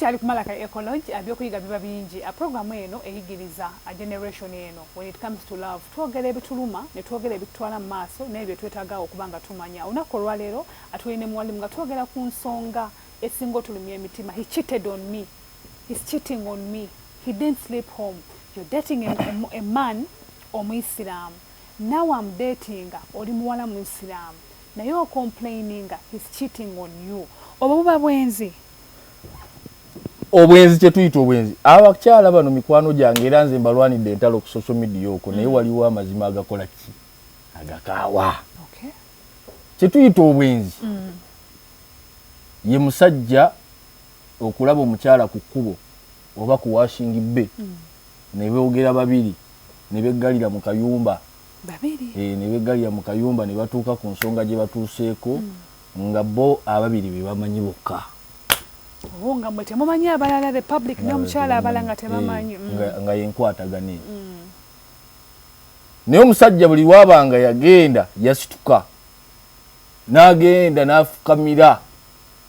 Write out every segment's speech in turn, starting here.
Tukyali ku Malaka Eco Lodge. Ebyokuyiga biba bingi. Programu eno eyigiriza a generation eno when it comes to love. Twogera ebituluma ne twogera ebitutwala mu maaso n'ebyo twetaaga okuba nga tumanya. Olunaku olwaleero atulina muwalimu nga twogera ku nsonga esinga otulumya emitima. He cheated on me, he's cheating on me, he didn't sleep home. You're dating a man omuisiraamu, now I'm dating oli muwala muisiraamu, naye ocomplaininga he's cheating on you. Oba buba bwenzi? Obwenzi, kyetuyita obwenzi, abakyala bano mikwano gyange, era nze mbalwanidde entalo ku social media okwo, naye waliwo amazima agakola ki, agakaawa. Kyetuyita obwenzi ye musajja okulaba omukyala ku kkubo oba ku washing bay ne boogera babiri ne beggalira mu kayumba. Babiri. Ne beggalira mu kayumba ne batuuka ku nsonga gye batuuseeko nga bo ababiri be bamanyi bokka. Oh, nga mwe temumanyi abalala, the public n'omukyala abalala nga tebamanyi. Nga yenkwatagana eyo. Naye omusajja buli lwabanga yagenda yasituka n'agenda n'afukamira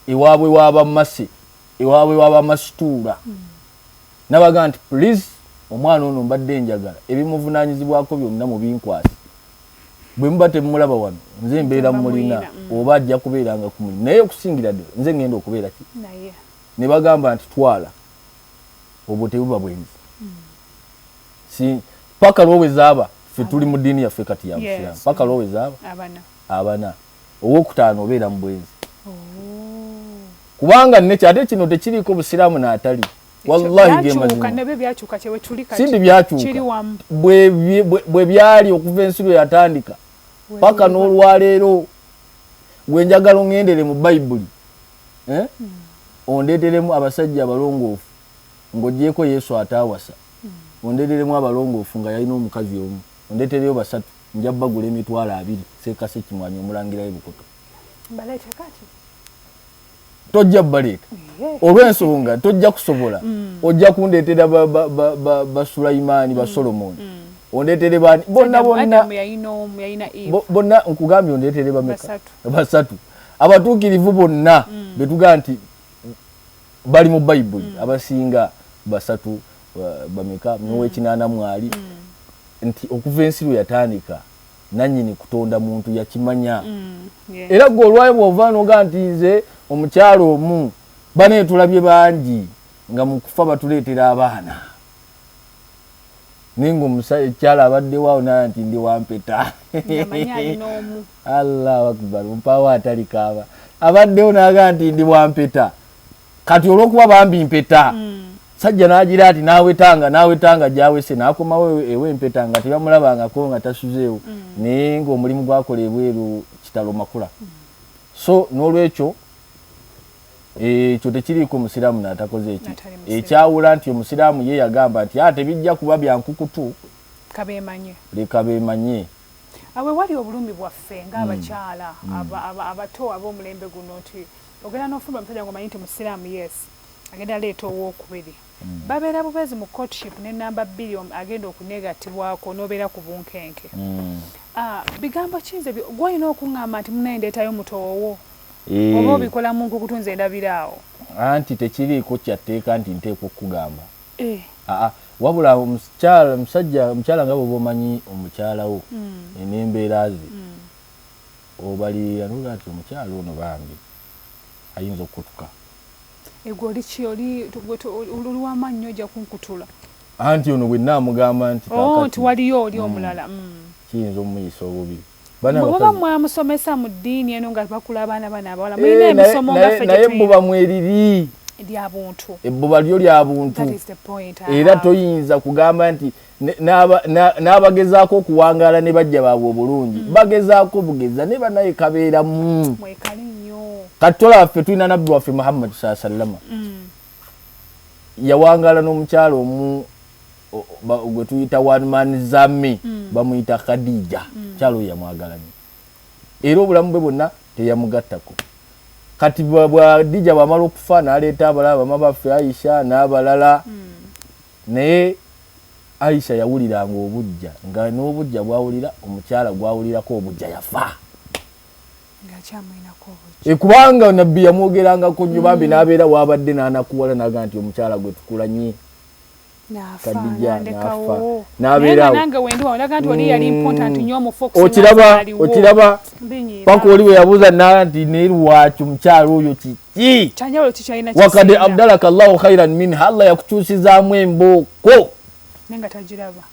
ewaabwe w'abamase, ewaabwe w'abamasituula, nabaga nti, "Please, omwana ono mbadde njagala ebimuvunanyizibwako byonna mubinkwasi. Bwe muba temumulaba wano, nze mbeera mulina oba ajja kubeeranga ku mulimu, naye okusingira ddala nze ngenda okubeera ki." Naye Ne bagamba nti, "Twala." Obwo tebuba bwenzi? Si paka lwowezaaba ffe tuli mu ddiini yaffe kati ya busiraamu, paka lwowezaaba abana. Abana, owokutaano obeera mu bwenzi. Oh. Kubanga nekyo ate kino tekiriiko busiraamu n'atali, wallahi ge Byakyuka. Mazima. Nabyo byakyuka, kyewe tuli kati. Sindi byakyuka. Kiri wamu. Bwe byali okuva ensi lwe yatandika paka n'olwaleero. Gwe njagala oŋŋendere mu Bayibuli, eh? Ondeeteremu abasajja abalongoofu ng'ogyeko Yesu ataawasa. Ondeeteremu abalongoofu nga yalina omukazi omu, ondeetereyo basatu, nja bagula 20,000 seekase kimwanyi omulangirayo Bukoto. Baleete kati. Tojja baleeta. Olw'ensonga tojja kusobola. Ojja kundeetera ba Sulaimaani, ba Solomoni, ondeetere bani bonna bonna. Adamu yalina omu, yalina Eve. Bonna nkugambye, ondeetere bameka? Basatu. Basatu abatuukirivu bonna betugaa nti bali mu Bayibuli, abasinga basatu, bameka nowekinaana mwali nti okuva ensi lwe yatandika nannyini kutonda muntu yakimanya. Era gwe olwayo bw'ova noga nti nze omukyalo omu, bane tulabye bangi nga mu kufa batuleetera abaana, naye nga omukyala abaddewo naye nti ndi wampeta. Ngamanyi alina omu. Allahu akbar, mpaawo atalikaaba abaddewo naga nti ndi wampeta. Kati olwokuba bambi mpeta, sajja n'agira ati n'awetanga n'awetanga gyawese n'akomawo ew'empeta nga tebamulabangako nga tasuzeewo, naye ng'omulimu gwakola ebweru kitalo makula. So n'olwekyo ekyo tekiriiko musiraamu n'atakoze eki. N'atali musiraamu. Ekyawula nti omusiraamu ye yagamba nti a tebijja kuba byankukutu. Kabeemanye. Leka beemanye. Awe wali obulumi bwaffe ng'abakyala abato ab'omulembe guno nti ogenda n'ofumba omusajja ng'omanyi nti musiraamu, yes, agenda aleeta owookubiri, babeera bubeezi mu courtship ne namba 2 agenda okuneegattibwako n'obeera ku bunkenke. Ah, bigambo kinze gwolina okuŋŋamba nti munaye ndeetayo mutoowo oba obikola mu nkukutu, nze ndabiraawo? Anti tekiriiko kyatteeka nti nteekwa okukugamba. Eh. Aa, wabula omukyala, omusajja, omukyala nga bwoba omanyi omukyala wo n'embeera ze, obalirira noga nti omukyala ono bambi ayinza okukutuka. Egwe oli ki, oli oli wamaanyi nnyo, ojja kunkutula. Anti ono bwe naamugamba nti Oh, kaakati nti waliyo oli omulala. Kiyinza omuyisa obubi. Bana Bwe muba abakazi mwamusomesa mu ddiini eno nga bakula abaana bano abawala, Eh, mulina emisomo nga ffe naye gye tulina. ebbuba mweriri. Lya buntu. Ebbuba lyo lya buntu. That is the point. Era toyinza kugamba nti n'abagezaako okuwangaala ne bajja baabwe obulungi, bagezaako bugeza ne banaye kabeeramu. Mwekale nnyo. Kati tolaba ffe tulina nabbi waffe Muhammad saa sallama, yawangaala n'omukyala omu gwe tuyita one man zami, bamuyita Khadija. Mukyala oyo yamwagala nnyo era obulamu bwe bwonna teyamugattako. Kati bwa Dija bwamala okufa n'aleeta abalala, bama baffe Aisha n'abalala, naye Aisha yawuliranga obujja nga n'obujja bwawulira omukyala gwawulirako obujja yafa. Kubanga nabbi yamwogerangako nnyo bambi n'abeera waabadde n'anakuwala n'aga nti omukyala gwe tukulanye Kadija n'afa n'abeerawo. Okiraba, okiraba paka oli bwe yabuuza naa nti naye lwaki omukyala oyo kiki wakad abdalaka Allahu khairan minha, Allah yakukyusizaamu embooko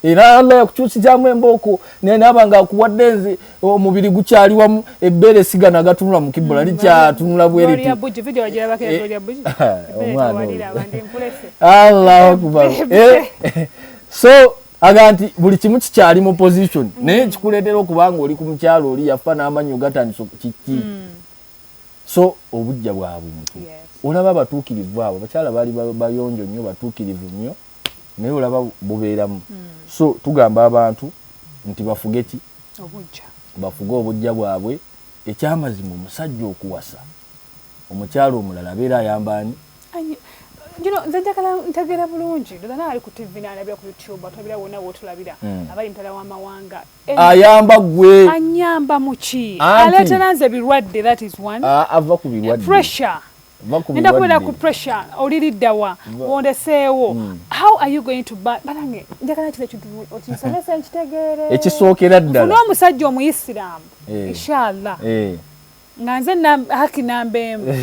era Allah yakukyusizaamu embooko naye naaba nga akuwadde nze omubiri gukyali wamu ebbeere sigana gatunula mu kibula likyatunula bweriti omwana oyo Allahu akbar. So aga nti buli kimu kikyali mu position naye kikuleetera okuba nga oli ku mukyalo oli yafa n'amannyo gatandise kiki. So obujja bwa buntu olaba abatuukirivu abo abakyala baali bayonjo nnyo batuukirivu nnyo naye olaba bubeeramu. So tugamba abantu nti bafuge ki? Bafuge obujja bwabwe. Ekyamazima omusajja okuwasa omukyala omulala abeera ayamba ani? Nze njagala ntegeera bulungi ndoza nawe ali ku TV n'alabira ku YouTube atulabira wonna w'otulabira abali mutala w'amawanga ayamba gwe anyamba muki aleetera nze birwadde that is one ava ku birwadde pressure nenda kubeera ku pressure oliriddawa wondeseewo how are you going to buy banange njagala kino ekintu okinsomese nkitegeere ekisookera ddala nfune omusajja omuyisiraamu inshallah nga nze haki namba emu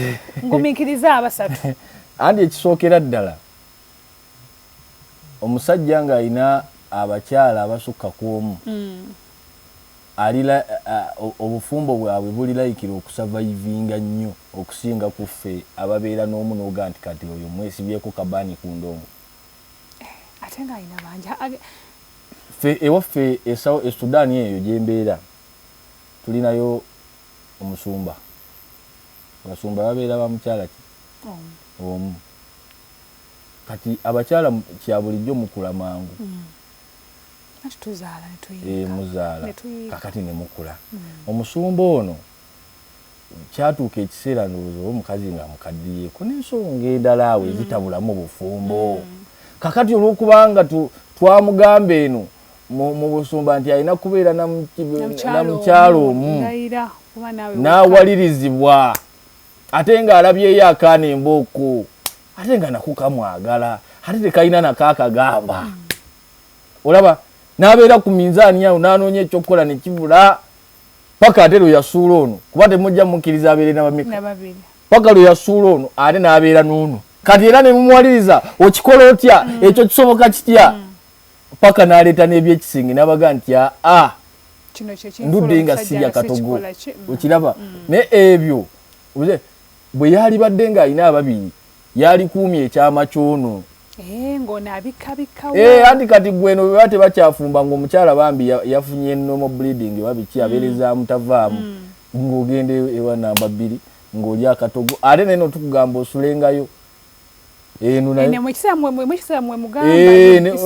ngumiikiriza abasatu anti ekisookera ddala omusajja ng'alina abakyala abasukka ku omu obufumbo bwabwe buli layikira okusavaivinga nnyo okusinga ku ffe ababeera n'omu n'oga nti kati oyo mwesibyeko kabaani ku ndongo ate ng'alina bangi ffe ewaffe e Sudan eyo gyembeera tulinayo omusumba abasumba babeera ba mukyala ki omu kati abakyala kya bulijjo mukula mangu muzaala kakati ne mukula omusumba ono kyatuuka ekiseera ndowooza oba omukazi nga amukaddiyeeko n'ensonga endala awo ezitabulamu bufumbo kakati olw'okubanga twamugamba eno mu busumba nti alina kubeera na mukyala omu n'awalirizibwa ate ng'alabyeyo akaana embooko ate nga nako kamwagala ate tekalina nako akagamba olaba n'abeera ku minzaani awo n'anoonya ekyokukola ne kibula paka ate lwe yasuula ono kuba temujja mukkiriza abeere nabameka paka lwe yasuula ono ate n'abeera n'ono kati era ne mumuwaliriza okikola otya ekyo kisoboka kitya paka n'aleeta n'ebyekisinge n'abaga nti aa ndudde nga sirya katogo okiraba naye ebyo bwe yalibadde ng'alina ababiri yalikuumye ekyama ky'ono anti kati gweno bwe baba tebakyafumba ng'omukyala bambi yafunye normal bleeding babiki abeerezaamu tavaamu ng'ogenda ewa namba 2 ng'oli akatogo ate naye notukugamba osulengayo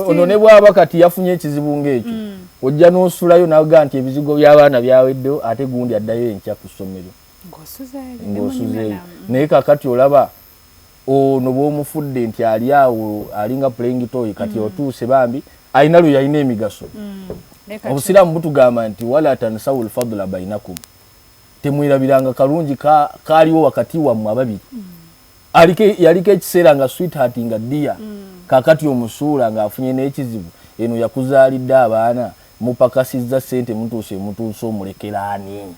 ono ne bwaba kati yafunye ekizibu ng'ekyo ojja n'osulayo naga nti ebizigo by'abaana byaweddewo ate gundi addayo enkya ku ssomero ng'osuzeeyo naye kakati olaba ono bw'omufudde nti ali awo alinga playing toy kati otuuse bambi alina lwe yalina emigaso obusiraamu butugamba nti wala tansawu lfadla bainakum temwerabiranga kalungi kaaliwo wakati wammwe ababiri yaliko ekiseera nga sweetheart nga ddiya kakati omusuula ng'afunye n'ekizibu eno yakuzaalidde abaana mupakasizza ssente mutuuse mutuuse omulekeraani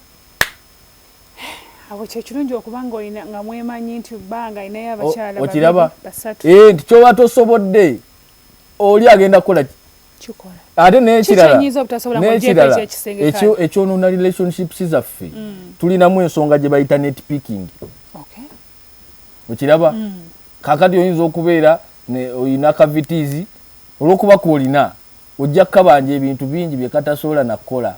abo kyekirungi okuba nga mwemanyi nti bbanga alinayo abakyala okiraba nti kyoba tosobodde oli agenda kukola ate n'ekirala ekyonoona relationships zaffe tulinamu ensonga gye bayita net picking okiraba kakati oyinza okubeera olina kavitizi olw'okuba kwolina ojja kukabanja ebintu bingi bye katasobola nakukola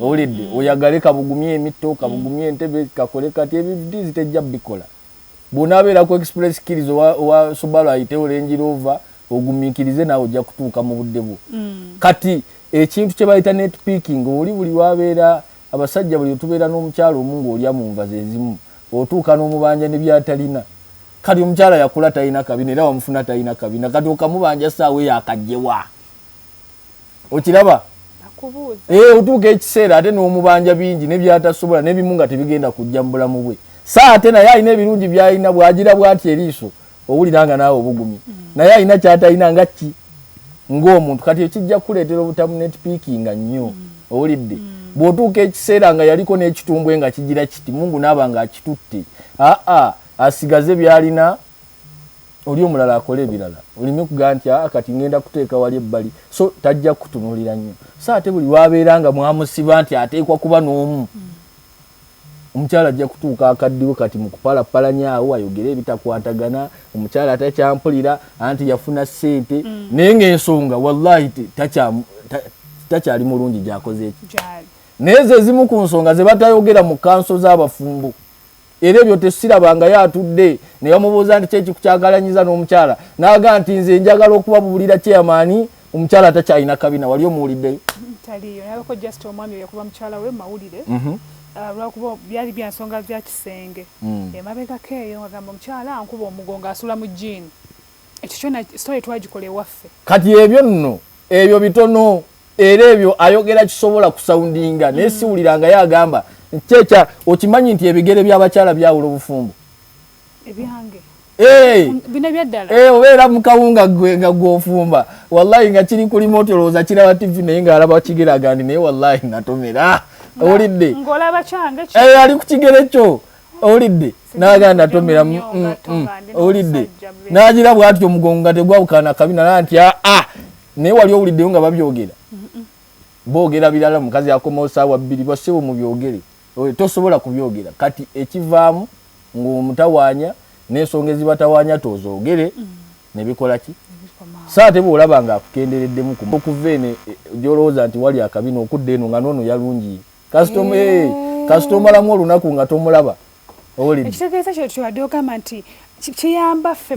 owulidde oyagale kabugumye emitto kabugumye entebe kakole kati ebivitizi tejja bikola bw'onaabeera ku express kkiriza owa Subaru ayitewo Range Rover ogumiikirize naawe ojja kutuuka mu budde bwo kati ekintu kye bayita net picking oli buli wabeera abasajja buli otubeera n'omukyala omu ng'olya mu nva ze zimu otuuka n'omubanja ne byatalina kati omukyala yakula talina kabina era wamufuna talina kabina kati okamubanja ssaawa eyo akajjewa okiraba Otuuka ekiseera ate n'omubanja bingi nebyatasobola n'ebimu nga tebigenda kujja mu bulamu bwe. Sa ate naye alina ebirungi by'alina, bw'agira bw'ati eriiso owulira nga naawe obugumye, naye alina ky'atalina nga ki ng'omuntu. Kati ekijja kukuleetera obutamu netpiikinga nnyo. Owulidde? Bw'otuuka ekiseera nga yaliko n'ekitumbwe nga kigira kiti, Mungu naaba ng'akitutte, aa asigaze by'alina, oli omulala akole ebirala, oleme kugaa nti aa kati ngenda kuteeka wali ebbali. So tajja kutunuulira nnyo. So ate buli lwabeera nga mwamusiba nti ateekwa kuba n'omu, omukyala ajja kutuuka akaddiwe kati mu kupalapalanya awo ayogere ebitakwatagana. Omukyala takyampulira anti yafuna ssente, naye ng'ensonga wallahi takyali mulungi gyakoze eki. Naye ze ezimu ku nsonga ze batayogera mu kanso z'abafumbo, era ebyo tesirabangayo atudde ne bamubuuza nti kyekikukyagalanyiriza n'omukyala, n'agaa nti nze njagala okubabuulira chairman, omukyala takyalina kabina. Wali omuwuliddeyo? Taliyo. Nabako just omwami oyo yakuba mukyala we mawulire, lwakuba byali bya nsonga bya kisenge. Emabegako eyo ngagamba omukyala ankuba omugongo, asula mu jiini. Ekyo kyona story twagikola ewaffe. Kati ebyo nno ebyo bitono, era ebyo ayogera kisobola kusoundinga, naye siwuliranga agamba kyekya. Okimanyi nti ebigere by'abakyala byawula obufumbo? Ebyange bino byaddala. Obeera mu kawunga gwe nga gw'ofumba, wallahi nga kiri ku remote, olowooza kiraba TV, naye ng'alaba kigere agandi, naye wallahi natomera. Owulidde? Ng'olaba kyange. Ali ku kigere kyo. Owulidde? N'agamba natomera. Owulidde? N'agira bw'atyo omugongo nga tegwawukana kabina naa nti aa, naye wali owuliddeyo nga babyogera? Boogera birala. Mukazi akomawo saawa 2, basebo mubyogere. Tosobola kubyogera. Kati ekivaamu ng'omutawaanya n'ensonga ezibatawaanya tozoogere, ne bikola ki? So ate bw'olaba nga akukendereddemu okuva eno gy'olowooza nti wali akabina okudda eno nga noono yalungiye, kasita omalamu olunaku nga tomulaba. Owulidde? Ekitegeeza kyo kyobadde ogamba nti kiyamba ffe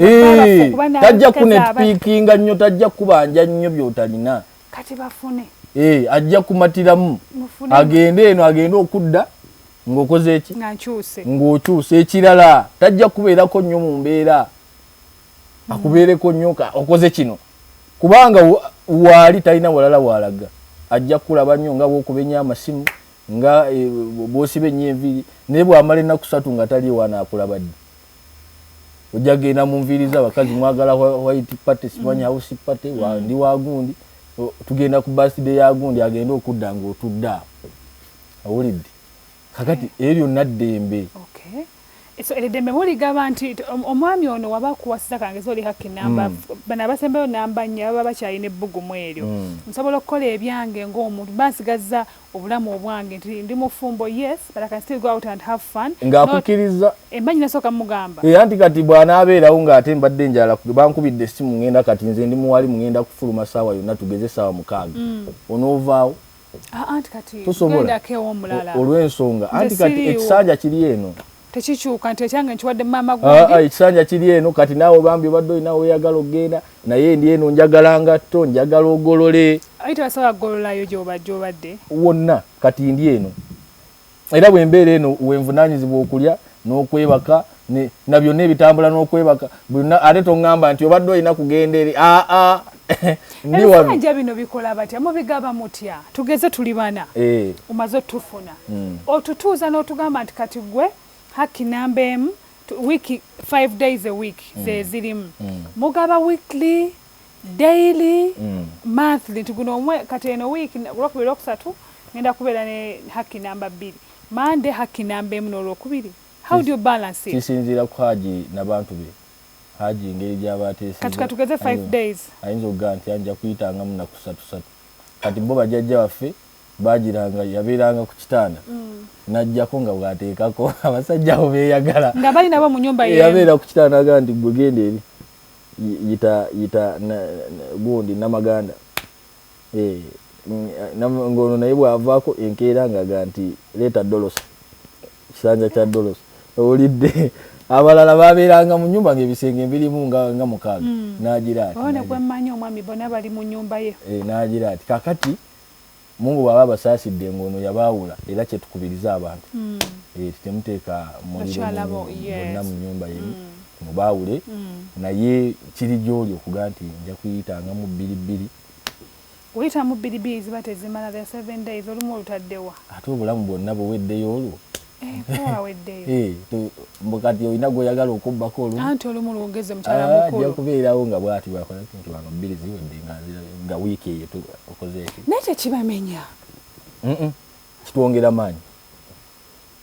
tajja kunetpiikinga nnyo, tajja kubanja nnyo by'otalina. Kati bafune. Ajja kumatiramu agende eno, agende okudda ng'okoze eki? Ng'okyuse. Ekirala, tajja kubeerako nnyo mu mbeera akubeereko nnyo okoze kino, kubanga waali talina walala waalaga. Ajja kulaba nnyo nga bwokuba ennyo amasimu, nga bwosiba ennyo enviiri, naye bw'amala ennaku 3 nga tali ewaana, akulaba ddi? Ojja genda mu nviiri z'abakazi, mwagala white party, simanyi house party, ndi wa gundi, tugenda ku birthday ya gundi, agende okudda ng'otudde awo. Owulidde? Kakati eryo lyonna ddembe. So eddembe muligaba nti omwami ono waba akuwasiza kangezi oli haki namba bano abasembayo namba 4 baba bakyalina ebbugumu eryo. Nsobola okukola ebyange ng'omuntu, mba nsigazza obulamu obwange nti ndi mufumbo, yes, but I can still go out and have fun. Ng'akukiriza. Emba nyina sooka mugamba. Anti kati bw'anaabeerawo ng'ate mbadde njala, bankubidde essimu, ngenda, kati nze ndi muwali, mugenda kufuluma saawa yonna, tugeze saawa 6, onoovaawo? Anti kati tosobola olw'ensonga anti kati ekisanja kiri eno. Tekikyuka nti ekyange nkiwadde maama gundi. Ekisanja kiri eno. Kati naawe bambi obadde olina weeyagala okugenda, naye ndi eno njagala ngatto, njagala ogolole. Ayi, tebasobola kugololayo gyobadde. Wonna. Kati ndi eno, era bwe mbeera eno wenvunaanyizibwa okulya n'okwebaka na byonna ebitambula n'okwebaka byonna. Ate toŋŋamba nti obadde olina kugenda eri, aa. Ndi wano. Ebisanja bino bikola batya? Mubigaba mutya? Tugeze tuli bana, omaze otufuna, otutuuza n'otugamba nti kati gwe haki namba 1, wiiki 5 days a week ze zirimu. Mugaba weekly, daily, monthly, nti guno omwe kati eno wiiki Olwokubiri, Lwokusatu ngenda kubeera ne haki namba 2, Mande haki namba 1 n'Olwokubiri. How do you balance it? Kisinziira ku Haji n'abantu be. Haji engeri gy'aba ateeseza. Kati katugeze 5 days. Ayinza okugaa nti anja kuyitangamu naku ssatu ssatu. Kati bo bajjajja baffe bagiranga yabeeranga ku kitanda, najjako nga bw'ateekako abasajja abo beeyagala. Nga bali nabo mu nyumba y'emu. Yabeera ku kitanda nagaa nti gwe genda eri, yita yita gundi Namaganda. Ng'ono naye bw'avaako enkeera ng'aga nti leeta dolosa, kisanja kya dolosa. Owulidde? Abalala babeeranga mu nyumba ng'ebisenge birimu nga 6, n'agira ati oba ne gwemmanyi omwami bonna bali mu nyumba ye. N'agira ati kakati Mungu bw'aba abasaasidde ng'ono yabaawula, era kyetukubiriza abantu, temuteeka muliro bonna mu nyumba yemu, mubaawule. Naye kiri gy'oli okugaa nti nja kuyitangamu bbiri bbiri. Oyitamu bbiri bbiri ziba tezimala, the 7 days olumu olutaddewa. Ate obulamu bwonna buweddeyo olwo. Waweddeyo. Mbu kati olina gweoyagala okubbako olumu. Anti olumu lwongeze mukyala Ajja mukulu. kubeerawo nga bwati bwakola nti wano bbiri ziwedde nga wiiki eyo okoze eki. Naye tekibamenya? Kitwongera maanyi,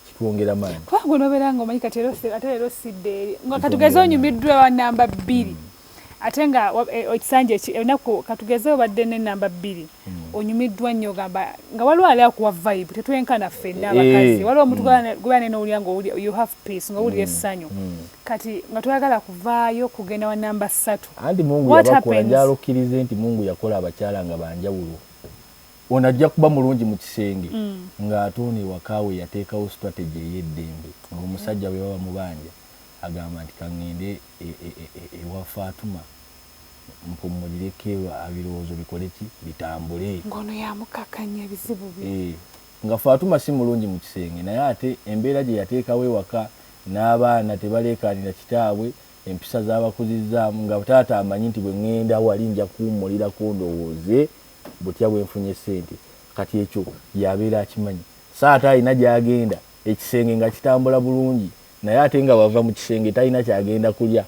kitwongera maanyi. Kubanga onobeera nga omanyi kati ate leero sidde eri nga katugeze onyumiddwa wa namba 2, ate nga ekisanja olunaku katugeze obadde ne namba 2, onyumiddwa nnyo, ogamba nga waliwo ali akuwa vibe. Tetwenkana ffenna abakazi. Waliwo omuntu gwe nene owulira nga you have peace, nga owulira essanyu, kati nga toyagala kuvaayo kugenda wa namba 3. Anti Mungu yabakola, njala okkirize nti Mungu yakola abakyala nga banjawulo. Ono ajja kuba mulungi mu kisenge, ng'ate ono ewakaawe yateekawo strategy ey'eddembe, ng'omusajja bwe baba mubanja agamba nti kaŋŋende ewa Fatuma mpumulireko, ebirowoozo bikole ki, bitambule. Ng'ono yamukakanya ebizibu bye. Nga Fatuma si mulungi mu kisenge, naye ate embeera gye yateekawo ewaka n'abaana tebaleekaanira kitaabwe, empisa z'abakuzizzaamu, nga taata amanyi nti bwe ŋŋenda wali nja kuwummulirako ndowooze butya bwe nfunye ssente. Kati ekyo yabeera akimanyi, so ate alina gy'agenda ekisenge nga kitambula bulungi, naye ate nga bava mu kisenge talina kyagenda kulya,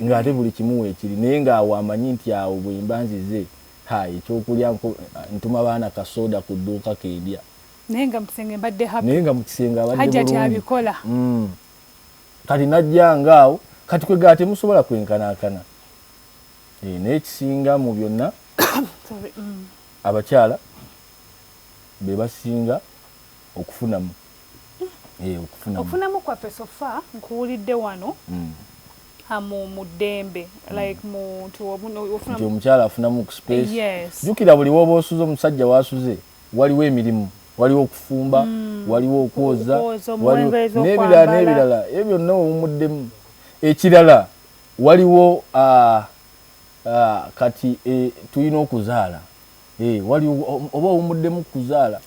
ng'ate buli kimu weekiri, naye ng'awo amanyi nti awo bwe mba nzize ha ekyokulya ntuma baana kasoda ku dduuka kendya. Naye nga mukisenge mbadde happy. Naye nga mu kisenge abadde Hajjati bulungi. Abikola. Kati najjanga awo kati kwegaa temusobola kwenkanankana. Naye ekisinga mu byonna, Sorry. Abakyala be basinga okufunamu. Okufunamu. Okufunamu kwaffe so far nkuwulidde wano mu ddembe, like mu nti nti ofunamu omukyala afunamu ku space. Yes. Jjukira buli woba osuze, omusajja wasuze waliwo emirimu, waliwo okufumba, waliwo okwoza, Okwoza, waliwo omuwengo n'ebirala ez'okwambala. N'ebirala ebyo byonna owumuddemu. Ekirala waliwo kati tulina okuzaala. Waliwo oba owumuddemu kuzaala.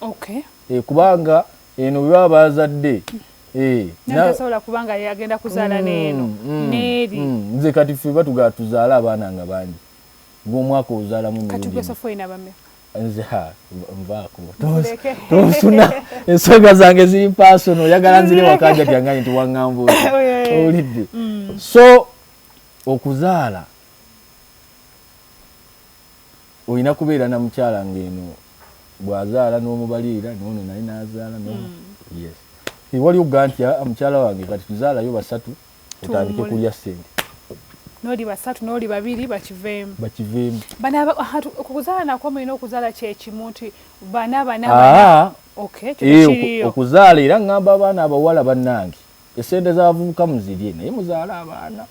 Kubanga eno bwe baba bazadde Natasobola kubanga yagenda kuzaala n'eno n'eri. Nze kati ffe batugaa tuzaale abaana nga bangi, ng'omwaka ozaalamu Kati emirundi gwe so far olina bameka? Nze ha nvaako. Muleke. Tonsuna, ensonga zange ziri personal. Oyagala nzire wakanja tyanganye nti waŋŋamba otya? Owulidde? So okuzaala olina kubeera na mukyala ng'eno bw'azaala n'omubaliira, noono naye n'azaala yes. Wali okugaa nti, "Ah, mukyala wange, kati tuzaalayo basatu otandike Tuwummule. kulya ssente." N'oli basatu n'oli babiri bakiveemu. Bakiveemu. Bano okuzaala nakwo mulina okuzaala kyekimu nti bana bana bana? Okay, ekyo tekiriyo. Okuzaala era ŋŋamba abaana abawala, bannange, esente z'abavubuka muzirye, naye muzaale abaana.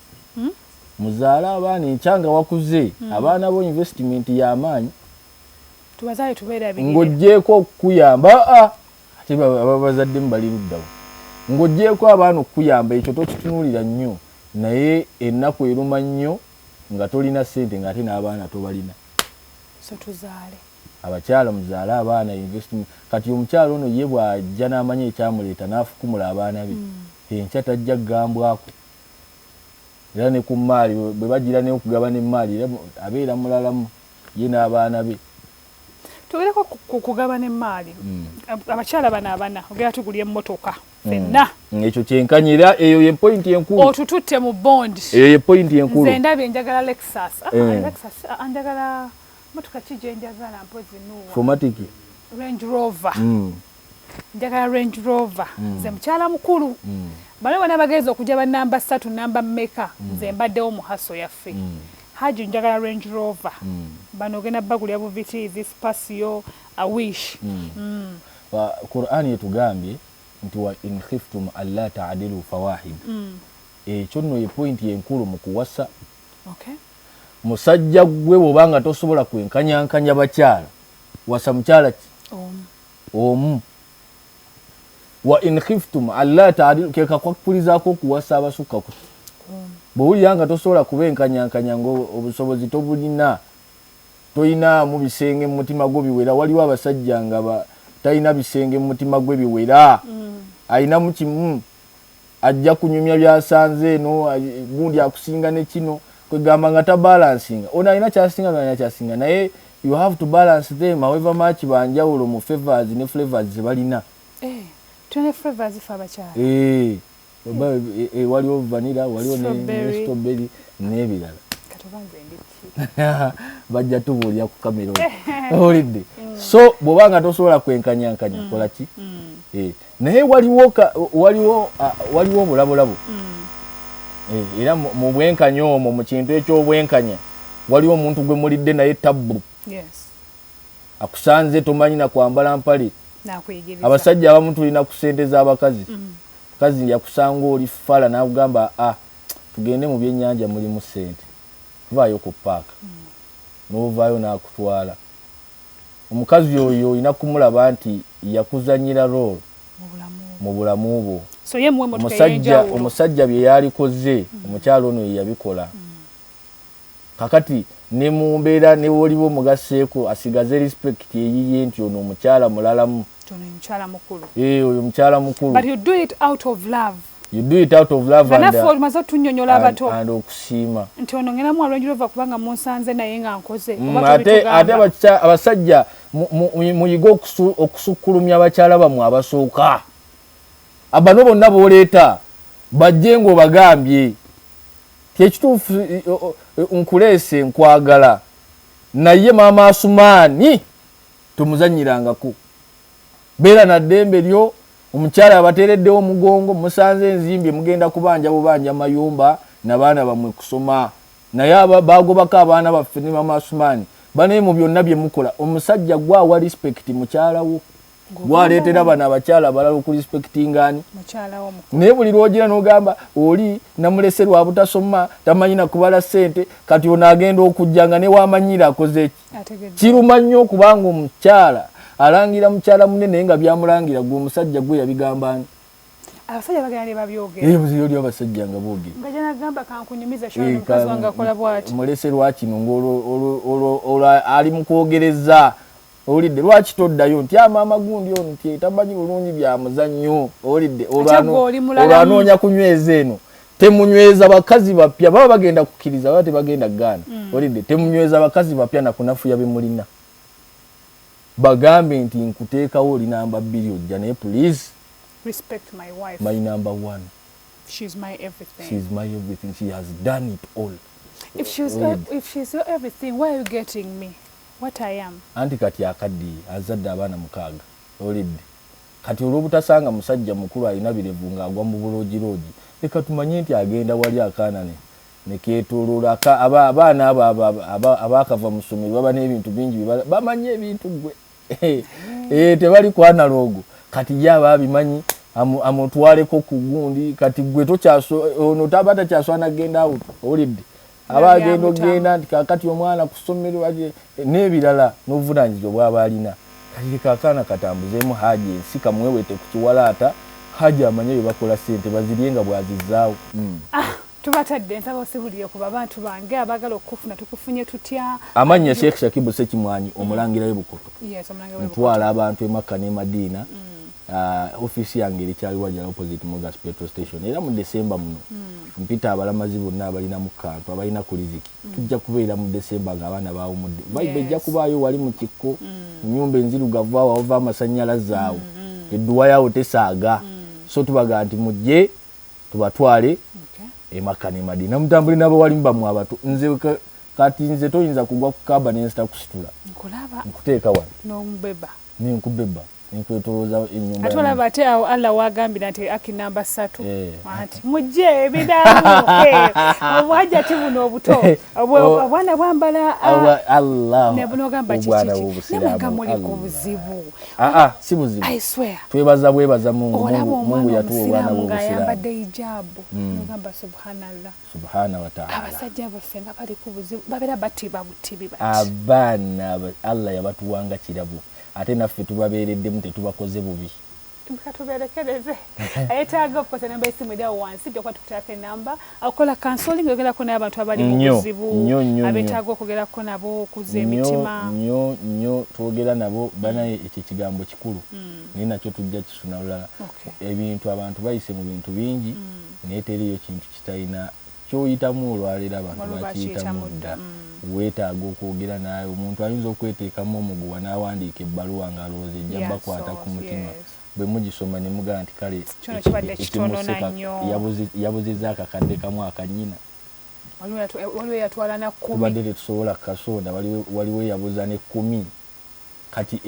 Muzaale abaana, enkya nga wakuze abaana bo investment y'amaanyi. Tubazaale tubeerabirire. Ng'oggyeeko okukuyamba, ate ababazaddemu bali luddawo, ng'oggyeeko abaana okukuyamba, ekyo tokitunuulira nnyo, naye ennaku eruma nnyo nga tolina ssente ng'ate n'abaana tobalina. So tuzaale. Abakyala muzaale abaana, investment. Kati omukyala ono ye bw'ajja n'amanya ekyamuleeta n'afukumula abaana be, enkya tajja kugambwako, era ne ku mmaali bwe bagira n'okugabana emmaali, era abeera mulalamu ye n'abaana be. Tugereko ku kugabana emmaali. Abakyala bano abana ogera tugulya emmotoka ffenna. Ekyo kyenkanya, era eyo ye point enkulu. Otututte mu bond. Eyo ye point enkulu. Nze ndabye njagala Lexus. Lexus, njagala motoka ki gye njagala mpozi nuwa? 4Matic. Range Rover. Njagala Range Rover. Nze mukyala mukulu. Bano bonna bagenza okujja ba namba 3, namba mmeka, nze mbaddewo mu hustle yaffe. Haji, njagala Range Rover. Bano ogenda bagulya bu Vitz, Spacio, a Wish. Quran etugambye nti wa in khiftum alla taadilu fawahid. Ekyo nno ye point enkulu mu kuwasa. Musajja gwe bw'obanga tosobola kwenkanyankanya bakyala, wasa mukyala ki? Omu. Omu. Wa in khiftum alla taadilu ke kakwakulizaako okuwasa abasukka ku bw'owulira nga tosobola kubenkanyankanya, nga obusobozi tobulina, toyinaamu bisenge mu mutima gwo biwera. Waliwo abasajja nga talina bisenge mu mutima gwe biwera, ayinamu kimu, ajja kunyumya byasanze eno, gundi akusinga ne kino, Kwegamba nga tabalansinga, ono alina kyasinga, alina kyasinga, naye you have to balance them however much banjawulo mu favors ne flavors zebalina. Eh, tulina flavors fe abakyala. Eh, waliwo vanilla, waliwo ne strawberry n'ebirala. Bajja tubuulira ku kamera owulidde. So bw'oba nga tosobola kwenkanyankanya, kola ki? Naye waliwo waliwo obulabolabo. Era mu bwenkanya omwo, mu kintu eky'obwenkanya, waliwo omuntu gwe mulidde naye tabbu. Akusanze tomanyi na kwambala mpale. Abasajja abamu tulina ku ssente z'abakazi. Mukazi yakusanga oli fala n'akugamba, a tugende mu byennyanja mulimu ssente, tuvaayo ku paaka. N'ovaayo n'akutwala. Omukazi oyo olina kumulaba nti yakuzanyira role mu bulamu bwo. Omusajja bye yalikoze, omukyala ono ye yabikola. Kakati ne mu mbeera ne woliba omugasseeko, asigaze respect eyiye nti ono omukyala mulalamu. Oyo mukyala mukulu. But you do it out of love. You do it out of love. And naffe omaze otunyonyola abato and okusiima. Nti ono ngenda mu Range Rover kubanga munsanze naye nga nkoze. Ate abasajja muyige okusukkulumya abakyala bammwe abasooka. Abano bonna b'oleeta bajje ng'obagambye kyekituufu, nkuleese nkwagala, naye maama Asumaani tomuzanyirangako, beera na ddembe lyo. Omukyala abateereddewo omugongo, musanze enzimbye, mugenda kubanja bubanja mayumba nabaana bammwe kusoma, naye bagobako abaana baffe ne maama Asumaani banaye. Mu byonna bye mukola, omusajja gwawa respect mukyala wo, gwaleetera bano abakyala abalala okurespectingani. Naye buli lwogira n'ogamba oli namulese lwa butasoma, tamanyi nakubala ssente, kati ono agenda okujja nga newamanyire akoze eki. Kiruma nnyo okubanga omukyala alangira mukyala munene, naye nga byamulangira gwe omusajja gwe yabigamba ani? Abasajja bagenda ne babyogera. Oli abasajja nga boogera. Nga gyanagamba kankunyumiza mukazi wange akola bwati. Mulese lwakino ngaolwo ali mu kwogereza, owulidde? Lwaki toddayo nti amaama gundi ono nti tamanyi bulungi bya muzannyo, owulidde? Olwanoonya kunyweza eno, temunyweza bakazi bapya, baba bagenda kukkiriza, baba tebagenda kugaana, owulidde? Temunyweza bakazi bapya nakunafuya bemulina. Bagambe nti nkuteekawo oli namba 2 ojja, naye please respect my wife, my number one. She's my everything. She's my everything. She has done it all. If she's your everything, why are you getting me what I am? Anti kati akaddiye, azadde abaana 6, olidde? Kati olw'obutasanga musajja mukulu alina birevu ng'agwa mu buloogirogi, leka tumanye nti agenda wali akaana ne nekeetooloola. Abaana abo abaakava mu ssomero baba n'ebintu bingi, bamanyi ebintu gwe tebali ku analog. Kati ye aba abimanyi, amutwaleko ku gundi. Kati gwe ono taba takyaswana genda out, owulidde? Aba agenda ogenda nti kakati omwana ku ssomero n'ebirala n'obuvunanyizibwa bwaba alina. Kati leka akaana katambuzeemu haji ensi, kamwewete ku kiwalaata, haji amanye bye bakola, ssente bazirye nga bwazizaawo. Ah, tubatadde. Nsaba osibulire ku babantu bange abaagala okufuna, tukufunye tutya? Amannya Sheikh Shakibu Sekimwanyi, omulangira w'Ebukoto. Ntwala abantu e Makka ne Madiina. Ofiisi yange eri Kyaliwajjala, opposite Mogas petrol station. Era mu Desemba muno mpita abalamazi bonna abalina mu kantu, abalina ku riziki. Tujja kubeera mu Desemba ng'abaana bawumudde, vibe ejja kubaayo wali mu kikko, mu nyumba enzirugavu awo awava amasannyalaze awo, edduwa yawo tesaaga. So tubaga nti mujje tubatwale e Makka ne Madina, mutambule n'abawalimu bammwe abato. Nze kati nze toyinza kugwa ku kaba nensita kusitula, nkuteeka wano nenkubeba nenkwetolooza ennyumba. Ate olaba ate awo Allah wagambira nti aki namba 3 anti mujje ebiramu obwajati buno obuto obwana bwambala. Nebunogamba kiki muli ku buzibu. Si buzibu, twebaza bwebaza Mungu. Mungu yatuwa obwana bwobusiraamu, ayambadde hijabu, nogamba subhanallah. Subhana wa taala. Abasajja baffe nga bali ku buzibu, babeera batiba butibi bati. Abaana Allah yabatuwanga kirabo, ate naffe tubabeereddemu, tetubakoze bubi. Katuberekereze. Ayetaaga okukosa namba esimu eri awo wansi, jja kuba tukuteerako enamba. Okola counseling, ogerako n'abantu abali mu buzibu, abeetaaga okwogerako nabo, okuzza emitima? Nnyo nnyo, twogera nabo banaye. Ekyo ekigambo kikulu, naye nakyo tujja kisuna lulala. Ebintu abantu bayise mu bintu bingi, naye teriyo kintu kitalina. Kyoyitamu olwaleero abantu Waliwo bakiyitamu bakiyitamu dda. dda. Weetaaga okwogera naye. Omuntu ayinza okweteekamu omuguwa n'awandiika ebbaluwa ng'alowooza ejja bakwata ku mutima. Bwe mugisoma ne mugamba nti kale Kino kibadde kitono na ekimuseka nnyo. Yabuzizza akakadde kamu akanyina. Waliwo eyatwala na 10. Tubadde tetusobola kukasonda. Waliwo eyabuza ne 10. Kati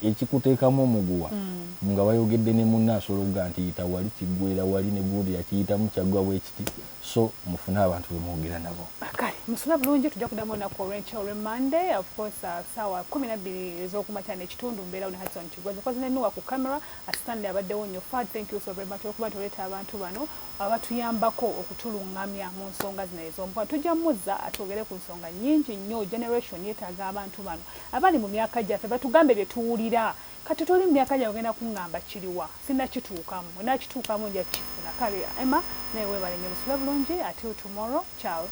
ekikuteekamu omuguwa nga wayogedde ne munna, asobola okugaa nti yita wali, kiggwera wali, ne gundi yakiyitamu kyaggwa bwe kiti. So mufune abantu be mwogera nabo. Kale musula bulungi. Tujja kuddamu olunaku olw'enkya olw'Emande, of course, saawa 12 ez'okumakya n'ekitundu. Mbeerawo ne Hudson Kigozi, nkozi ne Nuwa ku camera. Stanley abaddewo nnyo. Fad, thank you so very much okuba nti oleeta abantu bano abatuyambako okutulungamya mu nsonga zino ez'omukwano. Tujja muzza atwogere ku nsonga nnyingi nnyo. Generation yeetaaga abantu bano abali mu myaka gyaffe batugambe bye tuwulira. Kati toli mu myaka gyawe, ogenda kuŋŋamba kiriwa, sinnakituukamu, nakituukamu nja kukifuna. Kale Emma, naye weebale nnyo. Musule bulungi. Until tomorrow, ciao.